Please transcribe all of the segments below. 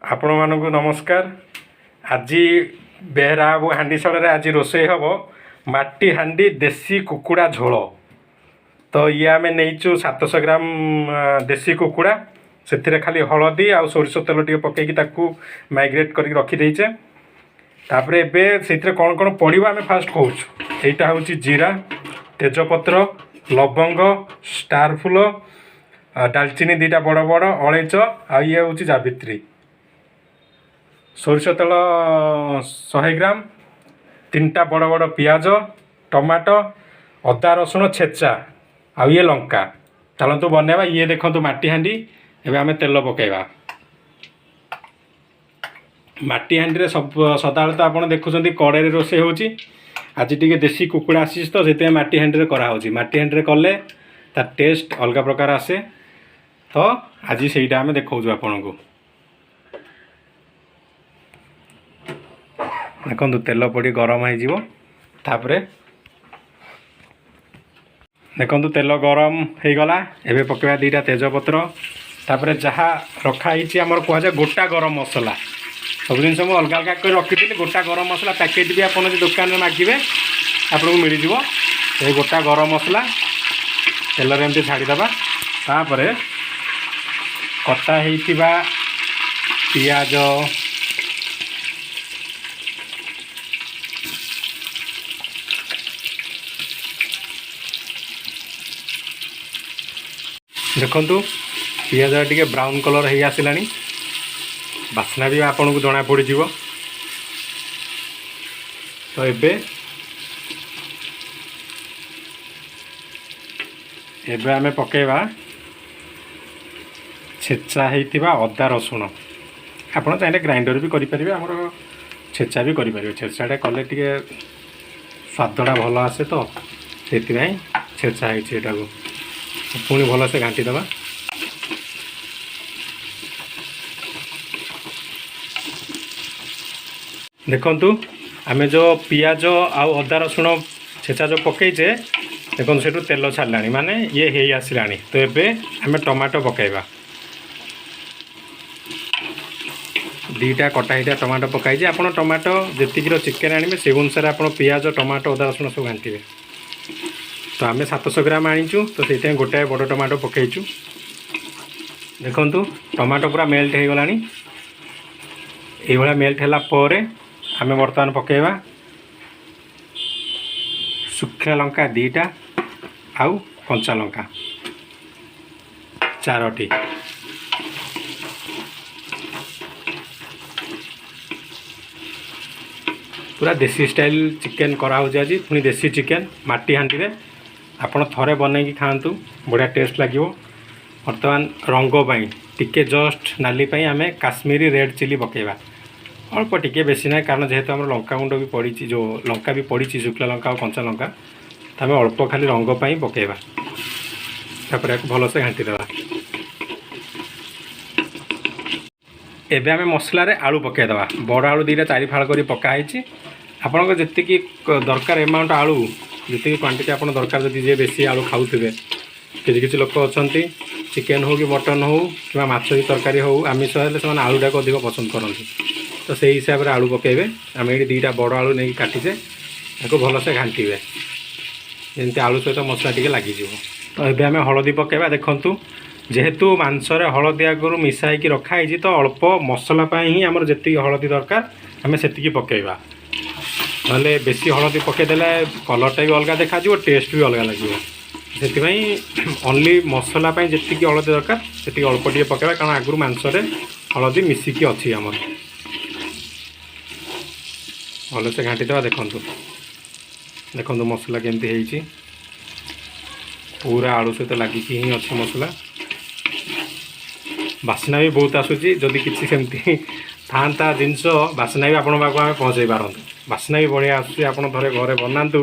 ଆପଣମାନଙ୍କୁ ନମସ୍କାର। ଆଜି ବେହେରା ବାବୁ ହାଣ୍ଡିଶାଳରେ ଆଜି ରୋଷେଇ ହେବ ମାଟି ହାଣ୍ଡି ଦେଶୀ କୁକୁଡ଼ା ଝୋଳ। ତ ଇଏ ଆମେ ନେଇଛୁ 700 ଗ୍ରାମ ଦେଶୀ କୁକୁଡ଼ା। ସେଥିରେ ଖାଲି ହଳଦୀ ଆଉ ସୋରିଷ ତେଲ ଟିକେ ପକାଇକି ତାକୁ ମାରିନେଟ୍ କରିକି ରଖିଦେଇଛେ। ତାପରେ ଏବେ ସେଥିରେ କ'ଣ କ'ଣ ପଡ଼ିବ ଆମେ ଫାଷ୍ଟ କହୁଛୁ। ଏଇଟା ହେଉଛି ଜିରା, ତେଜପତ୍ର, ଲବଙ୍ଗ, ଷ୍ଟାର ଫୁଲ, ଡାଲଚିନି ଦୁଇଟା ବଡ଼ ବଡ଼, ଅଳେଇଚ, ଆଉ ଇଏ ହେଉଛି ଜାବିତ୍ରୀ। ସୋରିଷ ତେଲ 100 ଗ୍ରାମ, ତିନିଟା ବଡ଼ ବଡ଼ ପିଆଜ, ଟମାଟୋ, ଅଦା ରସୁଣ ଛେଚା, ଆଉ ଇଏ ଲଙ୍କା। ଚାଲନ୍ତୁ ବନେଇବା। ଇଏ ଦେଖନ୍ତୁ ମାଟି ହାଣ୍ଡି। ଏବେ ଆମେ ତେଲ ପକାଇବା ମାଟି ହାଣ୍ଡିରେ। ସବୁ ସଦାବେଳେ ତ ଆପଣ ଦେଖୁଛନ୍ତି କଡ଼େଇରେ ରୋଷେଇ ହେଉଛି। ଆଜି ଟିକେ ଦେଶୀ କୁକୁଡ଼ା ଆସିଛି ତ ସେଥିପାଇଁ ମାଟି ହାଣ୍ଡିରେ କରାହେଉଛି। ମାଟି ହାଣ୍ଡିରେ କଲେ ତା ଟେଷ୍ଟ ଅଲଗା ପ୍ରକାର ଆସେ। ତ ଆଜି ସେଇଟା ଆମେ ଦେଖାଉଛୁ ଆପଣଙ୍କୁ। ଦେଖନ୍ତୁ, ତେଲ ପଡ଼ି ଗରମ ହେଇଯିବ। ତାପରେ ଦେଖନ୍ତୁ, ତେଲ ଗରମ ହେଇଗଲା। ଏବେ ପକାଇବା ଦୁଇଟା ତେଜପତ୍ର। ତାପରେ ଯାହା ରଖା ହେଇଛି, ଆମର କୁହାଯାଏ ଗୋଟା ଗରମ ମସଲା। ସବୁ ଜିନିଷ ମୁଁ ଅଲଗା ଅଲଗା କରି ରଖିଥିଲି। ଗୋଟା ଗରମ ମସଲା ପ୍ୟାକେଟ୍ ବି ଆପଣ ଯଦି ଦୋକାନରେ ମାଗିବେ, ଆପଣଙ୍କୁ ମିଳିଯିବ। ସେଇ ଗୋଟା ଗରମ ମସଲା ତେଲରେ ଏମିତି ଛାଡ଼ିଦେବା। ତାପରେ କଟା ହେଇଥିବା ପିଆଜ। ଦେଖନ୍ତୁ, ପିଆଜ ଟିକେ ବ୍ରାଉନ୍ କଲର୍ ହେଇ ଆସିଲାଣି। ବାସ୍ନା ବି ଆପଣଙ୍କୁ ଜଣା ପଡ଼ିଯିବ। ତ ଏବେ ଏବେ ଆମେ ପକାଇବା ଛେଚା ହେଇଥିବା ଅଦା ରସୁଣ। ଆପଣ ଚାହିଁଲେ ଗ୍ରାଇଣ୍ଡର ବି କରିପାରିବେ, ଆମର ଛେଚା ବି କରିପାରିବେ। ଛେଚାଟା କଲେ ଟିକେ ସ୍ୱାଦଟା ଭଲ ଆସେ, ତ ସେଥିପାଇଁ ଛେଚା ହେଇଛି। ଏଟାକୁ ପୁଣି ଭଲସେ ଘାଣ୍ଟି ଦେବା। ଦେଖନ୍ତୁ, ଆମେ ଯେଉଁ ପିଆଜ ଆଉ ଅଦା ରସୁଣ ଛେଚା ଯେଉଁ ପକେଇଛେ, ଦେଖନ୍ତୁ ସେଠୁ ତେଲ ଛାଡ଼ିଲାଣି, ମାନେ ଇଏ ହେଇ ଆସିଲାଣି। ତ ଏବେ ଆମେ ଟମାଟୋ ପକାଇବା। ଦୁଇଟା କଟା ହେଇଥିବା ଟମାଟୋ ପକାଇଛି। ଆପଣ ଟମାଟୋ ଯେତିକିର ଚିକେନ୍ ଆଣିବେ, ସେ ଅନୁସାରେ ଆପଣ ପିଆଜ, ଟମାଟୋ, ଅଦା ରସୁଣ ସବୁ ଘାଣ୍ଟିବେ। ତ ଆମେ 700 ଗ୍ରାମ ଆଣିଛୁ, ତ ସେଇଥିପାଇଁ ଗୋଟାଏ ବଡ଼ ଟମାଟୋ ପକାଇଛୁ। ଦେଖନ୍ତୁ, ଟମାଟୋ ପୁରା ମେଲ୍ଟ ହେଇଗଲାଣି। ଏଇଭଳିଆ ମେଲ୍ଟ ହେଲା ପରେ ଆମେ ବର୍ତ୍ତମାନ ପକାଇବା ଶୁଖିଲା ଲଙ୍କା ଦୁଇଟା ଆଉ କଞ୍ଚା ଲଙ୍କା ଚାରୋଟି। ପୁରା ଦେଶୀ ଷ୍ଟାଇଲ୍ ଚିକେନ୍ କରାହେଉଛି ଆଜି, ପୁଣି ଦେଶୀ ଚିକେନ୍ ମାଟି ହାଣ୍ଡିରେ। ଆପଣ ଥରେ ବନେଇକି ଖାଆନ୍ତୁ, ବଢ଼ିଆ ଟେଷ୍ଟ ଲାଗିବ। ବର୍ତ୍ତମାନ ରଙ୍ଗ ପାଇଁ ଟିକେ, ଜଷ୍ଟ ନାଲି ପାଇଁ ଆମେ କାଶ୍ମୀରୀ ରେଡ଼୍ ଚିଲି ପକାଇବା, ଅଳ୍ପ ଟିକେ, ବେଶୀ ନାହିଁ। କାରଣ ଯେହେତୁ ଆମର ଲଙ୍କା ଗୁଣ୍ଡ ବି ପଡ଼ିଛି, ଯେଉଁ ଲଙ୍କା ବି ପଡ଼ିଛି, ଶୁଖିଲା ଲଙ୍କା ଆଉ କଞ୍ଚା ଲଙ୍କା, ତ ଆମେ ଅଳ୍ପ ଖାଲି ରଙ୍ଗ ପାଇଁ ପକାଇବା। ତାପରେ ଏହାକୁ ଭଲସେ ଘାଣ୍ଟି ଦେବା। ଏବେ ଆମେ ମସଲାରେ ଆଳୁ ପକାଇଦେବା। ବଡ଼ ଆଳୁ ଦୁଇଟା ଚାରି ଫାଳ କରି ପକା ହେଇଛି। ଆପଣଙ୍କ ଯେତିକି ଦରକାର ଏମାଉଣ୍ଟ ଆଳୁ, ଯେତିକି କ୍ୱାଣ୍ଟିଟି ଆପଣ ଦରକାର, ଯଦି ଯିଏ ବେଶୀ ଆଳୁ ଖାଉଥିବେ। କିଛି କିଛି ଲୋକ ଅଛନ୍ତି, ଚିକେନ୍ ହେଉ କି ମଟନ୍ ହେଉ କିମ୍ବା ମାଛ ବି ତରକାରୀ ହେଉ, ଆମିଷ ହେଲେ ସେମାନେ ଆଳୁଟାକୁ ଅଧିକ ପସନ୍ଦ କରନ୍ତି। ତ ସେଇ ହିସାବରେ ଆଳୁ ପକାଇବେ। ଆମେ ଏଇଠି ଦୁଇଟା ବଡ଼ ଆଳୁ ନେଇକି କାଟିଛେ। ତାକୁ ଭଲସେ ଘାଣ୍ଟିବେ, ଯେମିତି ଆଳୁ ସହିତ ମସଲା ଟିକେ ଲାଗିଯିବ। ତ ଏବେ ଆମେ ହଳଦୀ ପକାଇବା। ଦେଖନ୍ତୁ, ଯେହେତୁ ମାଂସରେ ହଳଦୀ ଆଗରୁ ମିଶା ହେଇକି ରଖା ହେଇଛି, ତ ଅଳ୍ପ ମସଲା ପାଇଁ ହିଁ ଆମର ଯେତିକି ହଳଦୀ ଦରକାର ଆମେ ସେତିକି ପକାଇବା। ନହେଲେ ବେଶୀ ହଳଦୀ ପକାଇଦେଲେ କଲର୍ଟା ବି ଅଲଗା ଦେଖାଯିବ, ଟେଷ୍ଟ ବି ଅଲଗା ଲାଗିବ। ସେଥିପାଇଁ ଓନ୍ଲି ମସଲା ପାଇଁ ଯେତିକି ହଳଦୀ ଦରକାର ସେତିକି ଅଳ୍ପ ଟିକେ ପକାଇବା, କାରଣ ଆଗରୁ ମାଂସରେ ହଳଦୀ ମିଶିକି ଅଛି ଆମର। ଭଲସେ ଘାଣ୍ଟିଦେବା। ଦେଖନ୍ତୁ, ଦେଖନ୍ତୁ ମସଲା କେମିତି ହେଇଛି। ପୁରା ଆଳୁ ସହିତ ଲାଗିକି ହିଁ ଅଛି ମସଲା। ବାସ୍ନା ବି ବହୁତ ଆସୁଛି। ଯଦି କିଛି ସେମିତି ଥାନ୍ତା ଜିନିଷ, ବାସ୍ନା ବି ଆପଣଙ୍କ ପାଖକୁ ଆମେ ପହଞ୍ଚେଇ ପାରନ୍ତୁ। ବାସ୍ନା ବି ବଢ଼ିଆ ଆସୁଛି। ଆପଣ ଥରେ ଘରେ ବନାନ୍ତୁ,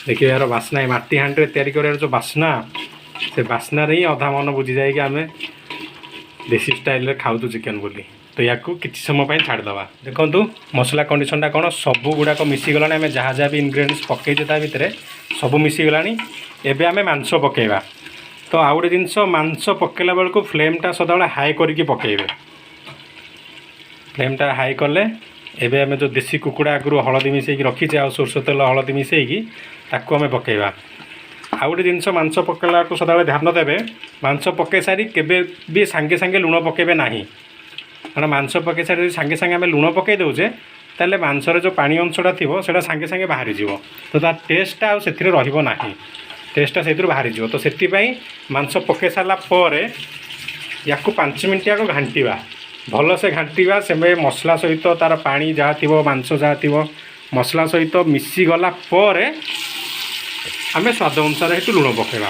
ଦେଖିବେ ଏହାର ବାସ୍ନା। ଏ ମାଟି ହାଣ୍ଡିରେ ତିଆରି କରିବାର ଯେଉଁ ବାସ୍ନା, ସେ ବାସ୍ନାରେ ହିଁ ଅଧା ମନ ବୁଝିଯାଇକି ଆମେ ଦେଶୀ ଷ୍ଟାଇଲରେ ଖାଉଛୁ ଚିକେନ୍ ବୋଲି। ତ ୟାକୁ କିଛି ସମୟ ପାଇଁ ଛାଡ଼ିଦେବା। ଦେଖନ୍ତୁ ମସଲା କଣ୍ଡିସନଟା କ'ଣ, ସବୁ ଗୁଡ଼ାକ ମିଶିଗଲାଣି। ଆମେ ଯାହା ଯାହା ବି ଇନଗ୍ରେଡ଼ିଏଣ୍ଟସ୍ ପକେଇଛେ, ତା ଭିତରେ ସବୁ ମିଶିଗଲାଣି। ଏବେ ଆମେ ମାଂସ ପକାଇବା। ତ ଆଉ ଗୋଟେ ଜିନିଷ, ମାଂସ ପକାଇଲା ବେଳକୁ ଫ୍ଲେମ୍ଟା ସଦାବେଳେ ହାଇ କରିକି ପକାଇବେ। ଫ୍ଲେମ୍ଟା ହାଇ କଲେ। ଏବେ ଆମେ ଯେଉଁ ଦେଶୀ କୁକୁଡ଼ା ଆଗରୁ ହଳଦୀ ମିଶାଇକି ରଖିଛେ ଆଉ ସୋରିଷ ତେଲ ହଳଦୀ ମିଶାଇକି, ତାକୁ ଆମେ ପକାଇବା। ଆଉ ଗୋଟେ ଜିନିଷ, ମାଂସ ପକାଇଲା ବେଳକୁ ସଦାବେଳେ ଧ୍ୟାନ ଦେବେ, ମାଂସ ପକାଇ ସାରି କେବେ ବି ସାଙ୍ଗେ ସାଙ୍ଗେ ଲୁଣ ପକାଇବେ ନାହିଁ। କାରଣ ମାଂସ ପକାଇ ସାରି ଯଦି ସାଙ୍ଗେ ସାଙ୍ଗେ ଆମେ ଲୁଣ ପକାଇ ଦେଉଛେ, ତାହେଲେ ମାଂସରେ ଯେଉଁ ପାଣି ଅଂଶଟା ଥିବ, ସେଇଟା ସାଙ୍ଗେ ସାଙ୍ଗେ ବାହାରିଯିବ। ତ ତା ଟେଷ୍ଟଟା ଆଉ ସେଥିରେ ରହିବ ନାହିଁ, ଟେଷ୍ଟଟା ସେଇଥିରୁ ବାହାରିଯିବ। ତ ସେଥିପାଇଁ ମାଂସ ପକାଇ ସାରିଲା ପରେ ୟାକୁ 5 ମିନିଟ୍ ଆଗ ଘାଣ୍ଟିବା, ଭଲସେ ଘାଣ୍ଟିବା। ସେ ମସଲା ସହିତ ତା'ର ପାଣି ଯାହା ଥିବ, ମାଂସ ଯାହା ଥିବ, ମସଲା ସହିତ ମିଶିଗଲା ପରେ ଆମେ ସ୍ୱାଦ ଅନୁସାରେ ହେଠୁ ଲୁଣ ପକାଇବା।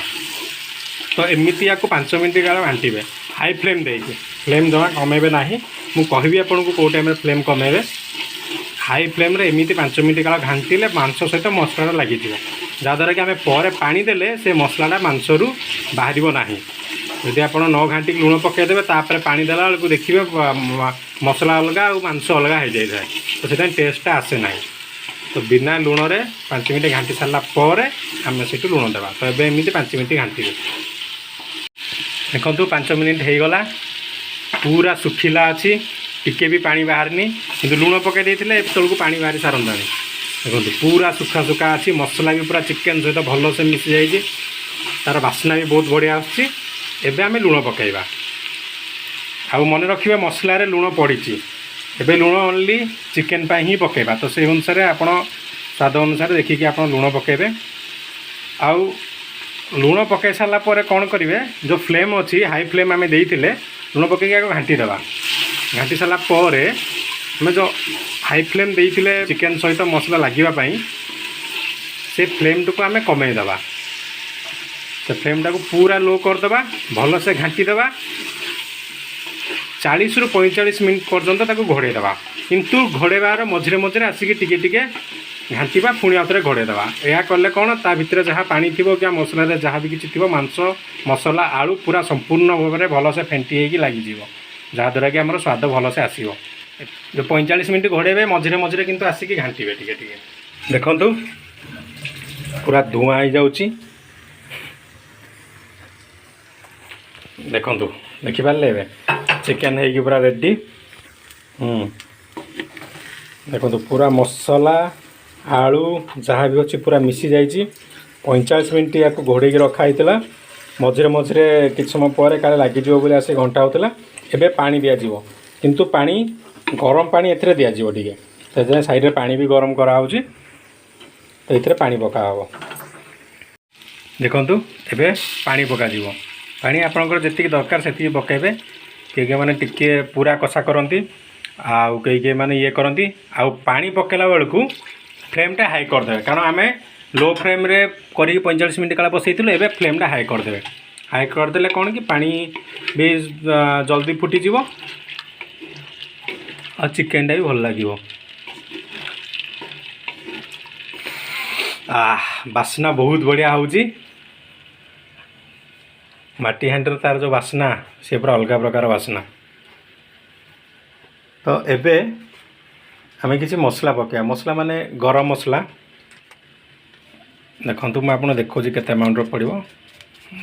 ତ ଏମିତି ୟାକୁ 5 ମିନିଟ୍ କାଳ ଘାଣ୍ଟିବେ ହାଇ ଫ୍ଲେମ୍ ଦେଇକି। ଫ୍ଲେମ୍ ଜମା କମେଇବେ ନାହିଁ। ମୁଁ କହିବି ଆପଣଙ୍କୁ କେଉଁ ଟାଇମ୍ରେ ଫ୍ଲେମ୍ କମେଇବେ। ହାଇ ଫ୍ଲେମ୍ରେ ଏମିତି 5 ମିନିଟ୍ କାଳ ଘାଣ୍ଟିଲେ ମାଂସ ସହିତ ମସଲାଟା ଲାଗିଯିବ, ଯାହାଦ୍ୱାରା କି ଆମେ ପରେ ପାଣି ଦେଲେ ସେ ମସଲାଟା ମାଂସରୁ ବାହାରିବ ନାହିଁ। ଯଦି ଆପଣ ନ ଘାଣ୍ଟିକି ଲୁଣ ପକାଇଦେବେ, ତାପରେ ପାଣି ଦେଲା ବେଳକୁ ଦେଖିବେ ମସଲା ଅଲଗା ଆଉ ମାଂସ ଅଲଗା ହେଇଯାଇଥାଏ। ତ ସେଥିପାଇଁ ଟେଷ୍ଟଟା ଆସେ ନାହିଁ। ତ ବିନା ଲୁଣରେ 5 ମିନିଟ୍ ଘାଣ୍ଟି ସାରିଲା ପରେ ଆମେ ସେଇଠୁ ଲୁଣ ଦେବା। ତ ଏବେ ଏମିତି 5 ମିନିଟ୍ ଘାଣ୍ଟିବେ। ଦେଖନ୍ତୁ, 5 ମିନିଟ୍ ହେଇଗଲା, ପୁରା ଶୁଖିଲା ଅଛି, ଟିକେ ବି ପାଣି ବାହାରିନି। କିନ୍ତୁ ଲୁଣ ପକାଇ ଦେଇଥିଲେ ଏତେବେଳକୁ ପାଣି ବାହାରି ସାରନ୍ତାଣି। ଦେଖନ୍ତୁ, ପୁରା ଶୁଖା ଶୁଖା ଅଛି। ମସଲା ବି ପୁରା ଚିକେନ୍ ସହିତ ଭଲସେ ମିଶି ଯାଇଛି। ତା'ର ବାସ୍ନା ବି ବହୁତ ବଢ଼ିଆ ଆସୁଛି। ଏବେ ଆମେ ଲୁଣ ପକାଇବା। ଆଉ ମନେ ରଖିବେ, ମସଲାରେ ଲୁଣ ପଡ଼ିଛି। ଏବେ ଲୁଣ ଓନ୍ଲି ଚିକେନ୍ ପାଇଁ ହିଁ ପକାଇବା। ତ ସେଇ ଅନୁସାରେ ଆପଣ ସ୍ୱାଦ ଅନୁସାରେ ଦେଖିକି ଆପଣ ଲୁଣ ପକାଇବେ। ଆଉ ଲୁଣ ପକାଇ ସାରିଲା ପରେ କ'ଣ କରିବେ? ଯେଉଁ ଫ୍ଲେମ୍ ଅଛି, ହାଇ ଫ୍ଲେମ୍ ଆମେ ଦେଇଥିଲେ, ଲୁଣ ପକାଇକି ଆଗ ଘାଣ୍ଟି ଦେବା। ଘାଣ୍ଟି ସାରିଲା ପରେ ଆମେ ଯେଉଁ ହାଇ ଫ୍ଲେମ୍ ଦେଇଥିଲେ ଚିକେନ୍ ସହିତ ମସଲା ଲାଗିବା ପାଇଁ, ସେ ଫ୍ଲେମ୍ଟିକୁ ଆମେ କମେଇ ଦେବା। ସେ ଫ୍ଲେମ୍ଟାକୁ ପୁରା ଲୋ କରିଦେବା, ଭଲସେ ଘାଣ୍ଟି ଦେବା। 40ରୁ 45 ମିନିଟ୍ ପର୍ଯ୍ୟନ୍ତ ତାକୁ ଘୋଡ଼େଇ ଦେବା। କିନ୍ତୁ ଘୋଡ଼େଇବାର ମଝିରେ ମଝିରେ ଆସିକି ଟିକେ ଟିକେ ଘାଣ୍ଟିବା, ପୁଣି ଆଉ ଥରେ ଘୋଡ଼େଇ ଦେବା। ଏହା କଲେ କ'ଣ, ତା ଭିତରେ ଯାହା ପାଣି ଥିବ କି ମସଲାରେ ଯାହା ବି କିଛି ଥିବ, ମାଂସ, ମସଲା, ଆଳୁ ପୁରା ସମ୍ପୂର୍ଣ୍ଣ ଭାବରେ ଭଲସେ ଫେଣ୍ଟି ହେଇକି ଲାଗିଯିବ, ଯାହାଦ୍ୱାରା କି ଆମର ସ୍ୱାଦ ଭଲସେ ଆସିବ। ଯେଉଁ 45 ମିନିଟ୍ ଘୋଡ଼େଇବେ, ମଝିରେ ମଝିରେ କିନ୍ତୁ ଆସିକି ଘାଣ୍ଟିବେ ଟିକେ ଟିକେ। ଦେଖନ୍ତୁ, ପୁରା ଧୂଆଁ ହେଇଯାଉଛି। ଦେଖନ୍ତୁ, ଦେଖିପାରିଲେ? ଏବେ ଚିକେନ୍ ହେଇକି ପୁରା ରେଡ଼ି। ଦେଖନ୍ତୁ, ପୁରା ମସଲା, ଆଳୁ ଯାହା ବି ଅଛି ପୁରା ମିଶି ଯାଇଛି। 45 ମିନିଟ୍ ୟାକୁ ଘୋଡ଼େଇକି ରଖା ହେଇଥିଲା। ମଝିରେ ମଝିରେ କିଛି ସମୟ ପରେ କାଳେ ଲାଗିଯିବ ବୋଲି ଆସି ଘଣ୍ଟା ହେଉଥିଲା। ଏବେ ପାଣି ଦିଆଯିବ, କିନ୍ତୁ ପାଣି ଗରମ ପାଣି ଏଥିରେ ଦିଆଯିବ ଟିକେ। ସେଥିପାଇଁ ସାଇଡ଼୍ରେ ପାଣି ବି ଗରମ କରାହେଉଛି। ତ ଏଥିରେ ପାଣି ପକା ହେବ। ଦେଖନ୍ତୁ, ଏବେ ପାଣି ପକାଯିବ। ପାଣି ଆପଣଙ୍କର ଯେତିକି ଦରକାର ସେତିକି ପକାଇବେ। କେହି କେହି ମାନେ ଟିକିଏ ପୁରା କଷା କରନ୍ତି, ଆଉ କେହି କେହି ମାନେ ଇଏ କରନ୍ତି। ଆଉ ପାଣି ପକାଇଲା ବେଳକୁ ଫ୍ଲେମ୍ଟା ହାଇ କରିଦେବେ, କାରଣ ଆମେ ଲୋ ଫ୍ଲେମ୍ରେ କରିକି 45 ମିନିଟ୍ କାଳ ବସେଇଥିଲୁ। ଏବେ ଫ୍ଲେମ୍ଟା ହାଇ କରିଦେବେ। ହାଇ କରିଦେଲେ କ'ଣ କି ପାଣି ବି ଜଲ୍ଦି ଫୁଟିଯିବ ଆଉ ଚିକେନଟା ବି ଭଲ ଲାଗିବ। ଆহ, ବାସ୍ନା ବହୁତ ବଢ଼ିଆ ହେଉଛି। ମାଟି ହାଣ୍ଡିର ତାର ଯେଉଁ ବାସ୍ନା, ସେ ପୁରା ଅଲଗା ପ୍ରକାର ବାସ୍ନା। ତ ଏବେ ଆମେ କିଛି ମସଲା ପକାଇବା। ମସଲା ମାନେ ଗରମ ମସଲା। ଦେଖନ୍ତୁ, ମୁଁ ଆପଣ ଦେଖାଉଛି କେତେ ଆମାଉଣ୍ଟର ପଡ଼ିବ।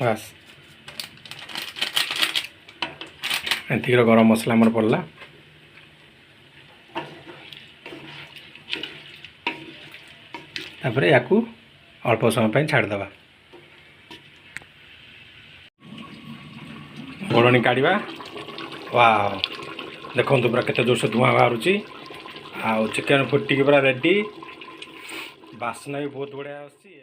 ବାସ୍, ଏତିକିର ଗରମ ମସଲା ଆମର ପଡ଼ିଲା। ତାପରେ ୟାକୁ ଅଳ୍ପ ସମୟ ପାଇଁ ଛାଡ଼ିଦେବା। ଘୋଡ଼ଣୀ କାଢ଼ିବା। ୱାଓ, ଦେଖନ୍ତୁ ପୁରା କେତେ ଜୋରସେ ଧୂଆଁ ବାହାରୁଛି ଆଉ ଚିକେନ୍ ଫୁଟିକି ପୁରା ରେଡ଼ି। ବାସ୍ନା ବି ବହୁତ ବଢ଼ିଆ ଆସୁଛି।